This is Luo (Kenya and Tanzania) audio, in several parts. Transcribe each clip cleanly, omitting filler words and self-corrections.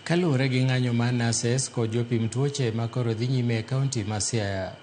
Kaluwore gi ng'anyo mar nurses kod jopim tuoche ma koro dhi nyime e kaunti ma Siaya.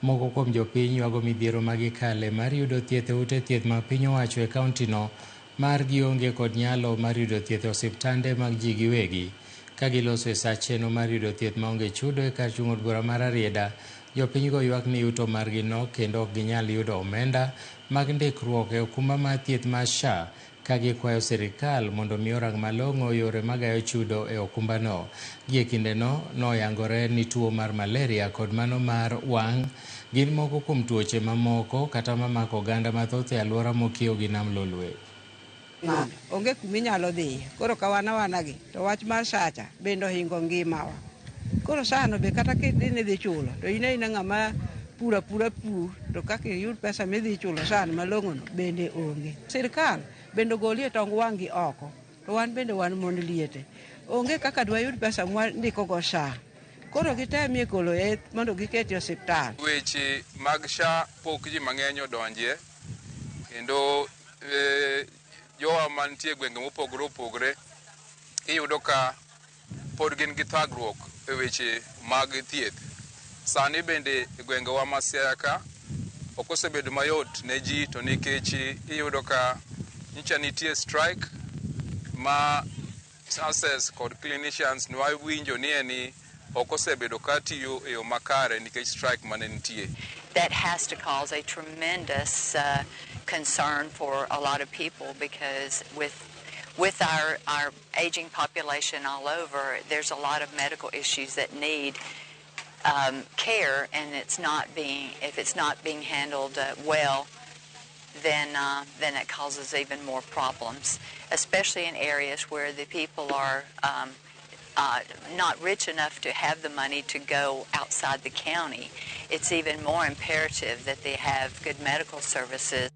Moko kuom jopiny ywago midhiero ma gikale mar yudo thieth e ute thieth ma piny owacho e kaunti no mar gionge kod nyalo mar yudo thieth e osiptande mag ji giwegi. Ka giloso e sa chenro mar yudo thieth maonge chudo e kar chung' od bura mar Rarieda, jopinygo ywak ni yuto margi nok kendo ok ginyal yudo omenda mag ndikruok e okumba mar thieth mar SHA ka gikwayo sirikal mondo mi orang malong'o yore magayo chudo e okumbano. Gie kindeno, noyangore ni tuo mar malaria kod mano mar wang' gin moko kuom tuoche mamoko kata mamako oganda mathoth e alwora mokiewo gi Nam Lolwe. Onge kuma inyalo dhiye. Koro ka wan awana gi to wach mar SHA cha bende ohingo ngimawa. Koro SHA no be kata kidhi ni idhi chulo to in aina ng'ama pur apura pur to kaka iyud pesa midhi chulo SHA no malong'o no bende onge. Sirkal bende ogolie tong wang' gi oko to wan bende wan mond liete. Onge kaka dwayud pesa mwandiko go SHA. Koro gitemie golo yath mondo giket e osiptal. Weche mag SHA pok ji mang'eny odonjie kendo jowa mantie e gwenge mopogore opogore iyudo ka pod gin gi thagruok e weche mag thieth. Sani bende e gwengewa ma Siaya ka ok osebedo mayot ne ji to nikech iyudo ka nyocha nitie strike ma nurses kod clinicians nwawinjo ni eni ok osebedo ka tiyo e yo makare nikech strike mane nitie. That has to cause a tremendous concern for a lot of people because with our aging population all over, there's a lot of medical issues that need care, and if it's not being handled well, then it causes even more problems, especially in areas where the people are not rich enough to have the money to go outside the county. It's even more imperative that they have good medical services.